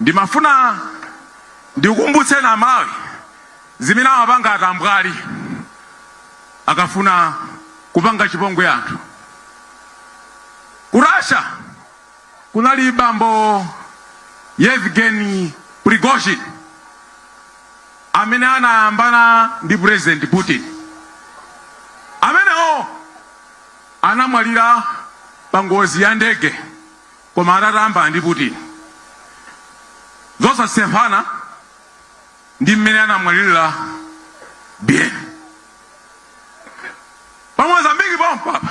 Ndimafuna ndikukumbutseni Amalawi zimene amapanga atambwali akafuna kupanga chipongwe anthu. Ku Russia kunali bambo Yevgeny Prigozhin amene anayambana ndi President Putin. Amenewo anamwalira pa ngozi ya ndege koma atatayambana ndi Putin. Zosasemphana ndi mmene anamwalirira Biyeni. Pa Mozambiki pompapa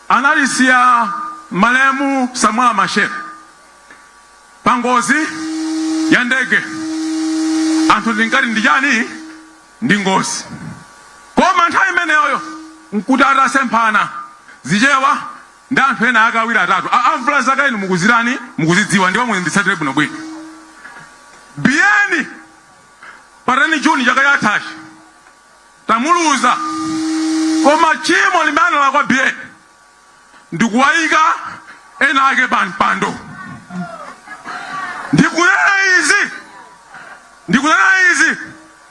analisiya malemu Samora Machel pa ngozi ya ndege. Anthu tinkati ndi chani? Ndi ngozi. Koma nthawi imeneyoyo nkuti atasemphana Zichewa ndi anthu ena ake awiri atatu. Amvula zaka inu mukuzirani, mukuzidziwa, ndipo munditsatire bwinobwino. Biyeni pa 10 Juni chaka chathachi tamuluza, koma tchimo limene analakwa Biyeni ndikuwayika ena ake pa mpando. Ndikunena izi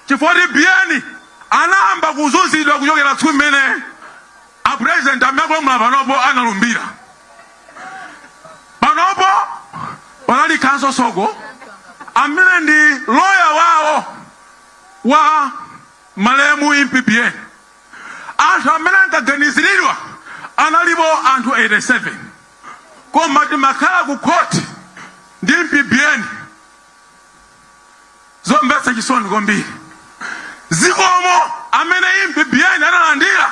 chifukwa kuti Biyeni anayamba kuzunzidwa kuchokera tsiku imene a president amene akulamula panopo analumbira. Panopo panali Counsel Soko amene ndi loya wawo wa malemu Impi Biyeni. Anthu amene ankaganiziridwa analipo anthu 87, koma timakhala ku khoti ndi Impi Biyeni. Zomvetsa chisoni kwambiri. Zikomo amene Impi Biyeni analandira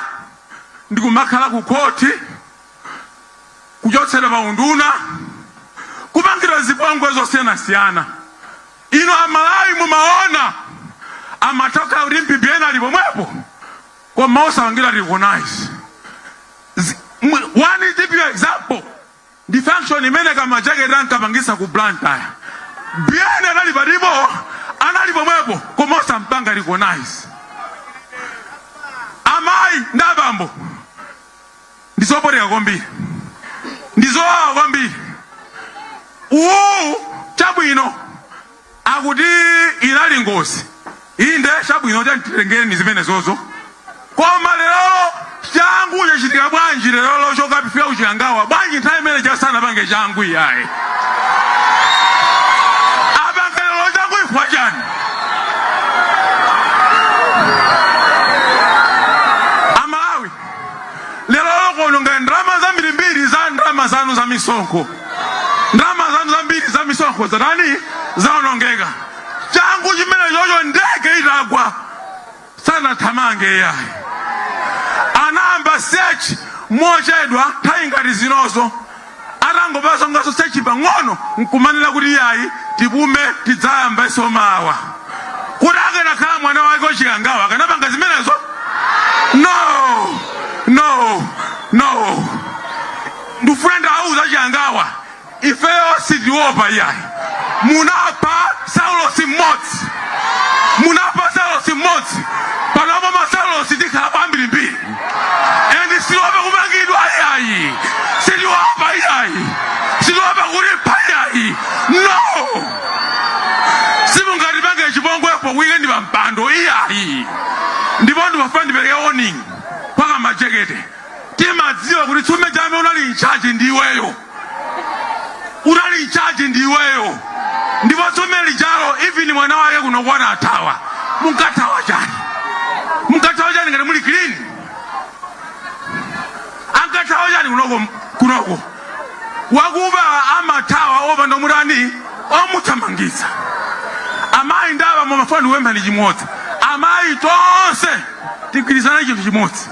ndi kumakhala ku khoti, kuchotsedwa pa unduna, kupangidwa zipongwe zosiyanasiyana. Inu Amalawi mumaona amatha kukhala kuti Impi Biyeni ali pomwepo koma osapangidwa recognize. One typical example ndi function imene Kamajaketi ankapangisa ku Blantyre. Biyeni anali palipo, anali pomwepo koma osampanga recognize. Amayi ndi abambo, ndizopweteka kwambiri, ndizowawa kwambiri. Uwu chabwino akuti inali ngozi, inde, chabwino, titengeni zimene zozo, koma lerolo changu chachitika bwanji? Lerolo chokapifika kuChikangawa bwanji? Nthawi imene chasanapange changu iyayi, apanga lero changu ifwa chani? Amalawi, lerolo kuononga ndalama zambirimbiri za ndalama zanu za misonkho, ndalama zanu zambiri za misonkho zatani? Zaonongeka. Changu chimene chocho, ndege itagwa sanathamange iyayi, anayamba search mochedwa. Nthawi ngati zinozo atangopasongaso search pang'ono nkumanena kuti iyayi, tipume, tidzayambenso mawa. Kuti akanakhala mwana wake oChikangawa akanapanga zimenezo? No, no, no. Ndifuna ndawuza Chikangawa, ifeyo sitiopa iyayi. Munapha Saulosi mmodzi, munapha Saulosi mmodzi, panopo masaulosi tikhala ambirimbiri, and sitiopa kumangidwa iyayi, sitiopa iyayi, sitiopa kulipha iyayi. No, simungatipange chipongwepo weekend pa mpando iyayi. Ndipo ndimafuna ndipereke warning kwa Kamajekete. Timadziwa kuti tsume chame unali in charge ndiweyo, unali in charge ndiweyo, ndipo tsume lijalo even mwana wake kuno kwana athawa. Munkathawa chani? Munkathawa chani ngati muli clean? Ankathawa chani kunoko? Kunoko wakuba amathawa opanda mutani omuthamangitsa. Amayi ndi abambo, mafuna ndikupemphani chimodzi. Amayi tonse tigwirizane chinthu chimodzi: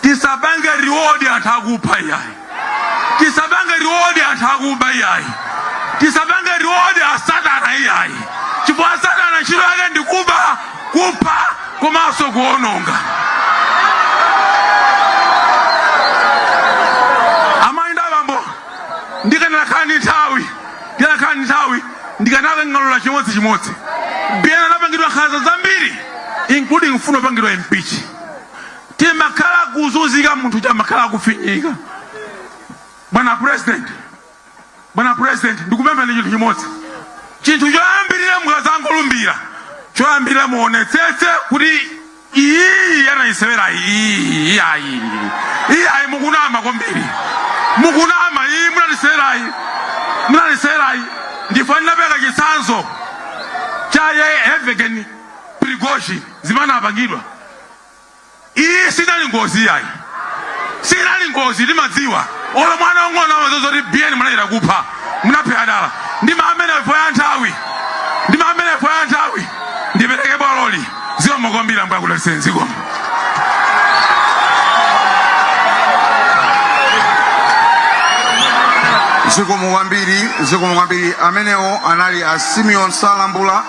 tisapange reward anthu akupha iyayi, tisapange reward anthu akuba iyayi, tisapange reward asatana iyayi, chifukwa satana ntchito yake ndi kuba, kupha komanso kuononga. Amayi ndi abambo, ndikanakhala ndi nthawi ndikanakang'alula chimodzi chimodzi. Biyeni anapangidwa nkhanza zambiri, including mfuno opangidwa impeach. Timakhala kuzunzika, munthu chamakhala kufinyika. Bwana President, Bwana President, ndikupempheni chinthu chimodzi. Chinthu choyambirira mukazangolumbira, choyambirira muonetsetse kuti iyi anayisewera iyi, iyayi, iyayi, mukunama kwambiri, mukunama. Iyi munatisewerayi, munatisewerayi. Ndifanira peka chitsanzo cha Yevgeny Prigozhin zimene apangidwa. Iyi sinali ngozi iyayi, sinali ngozi. Timadziwa, olo mwana ong'ono amazozoti biyeni munachita kupha, munaphera dala. Ndima amene ya nthawi, ndima amene ya nthawi, ndipereke bwaloli. Zikomo kwambiri, Ambuye akudalitseni. Zikomo. Zikomo kwambiri, zikomo kwambiri. Amenewo anali a Simeon Salambula.